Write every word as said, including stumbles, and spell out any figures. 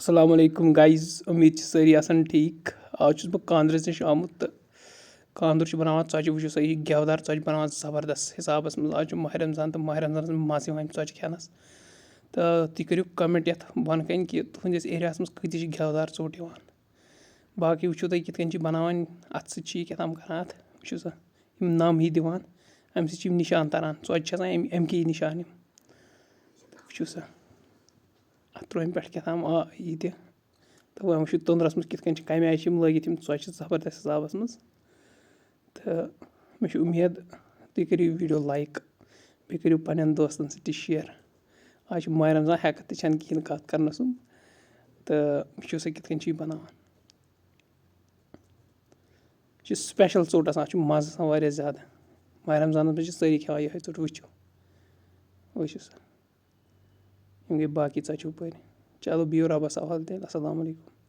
السلام علیکم گایز، امید چھِ سٲری آسان ٹھیٖک۔ آز چھُس بہٕ کاندرِس نِش آمُت تہٕ کاندُر چھُ بَناوان ژۄچہِ۔ وٕچھِو سا، یہِ گٮ۪ودار ژۄچہِ بَناوان زبردست حِسابَس منٛز۔ آز چھُ ماہِ رمضان تہٕ ماہِ رمضانَس منٛز مَزٕ یِوان اَمہِ ژۄچہِ کھٮ۪نَس۔ تہٕ تُہۍ کٔرِو comment یَتھ بۄنہٕ کَنہِ کہِ تُہٕنٛدِس ایریاہَس منٛز کۭتِس چھِ گٮ۪ودار ژوٚٹ یِوان۔ باقٕے وٕچھِو تُہۍ کِتھ کٔنۍ چھِ بَناوان، اَتھٕ سۭتۍ چھِ یہِ کیٛاہ تام کَران، اَتھ وٕچھِو سا، یِم نَم ہی دِوان، اَمہِ سۭتۍ چھِ یِم نِشان تَران۔ ژۄچہِ چھِ آسان اَمہِ اَمہِ کہِ نِشان یِم۔ وٕچھِو سا، اَتھ ترٛوو أمۍ پٮ۪ٹھ کیٛاہ تام آ یہِ تہِ۔ تہٕ وۄنۍ وٕچھِو توٚنٛدرَس منٛز کِتھ کٔنۍ چھِ، کَمہِ آیہِ چھِ یِم لٲگِتھ یِم ژۄچہِ زبردست حِسابَس منٛز۔ تہٕ مےٚ چھِ اُمید تُہۍ کٔرِو video like، بیٚیہِ کٔرِو پنٛنٮ۪ن دوستَن سۭتۍ تہِ share۔ آز چھُ ماہِ رمضان، ہٮ۪کَتھ تہِ چھَنہٕ کِہیٖنۍ کَتھ کَرنَس سُنٛد۔ تہٕ وٕچھِو سا کِتھ کٔنۍ چھِ یہِ بَناوان۔ یہِ چھِ special ژوٚٹ آسان، اَتھ چھُ مَزٕ آسان واریاہ زیادٕ۔ ماہِ رمضانَس منٛز چھِ سٲری کھٮ۪وان یِہوٚے ژوٚٹ۔ وٕچھِو، وٕچھِو سا، یِم گٔے باقٕے ژۄچہِ ہُپٲرۍ۔ چلو، بِہِو رۄبَس حوالہٕ تیٚلہِ۔ السلام علیکم۔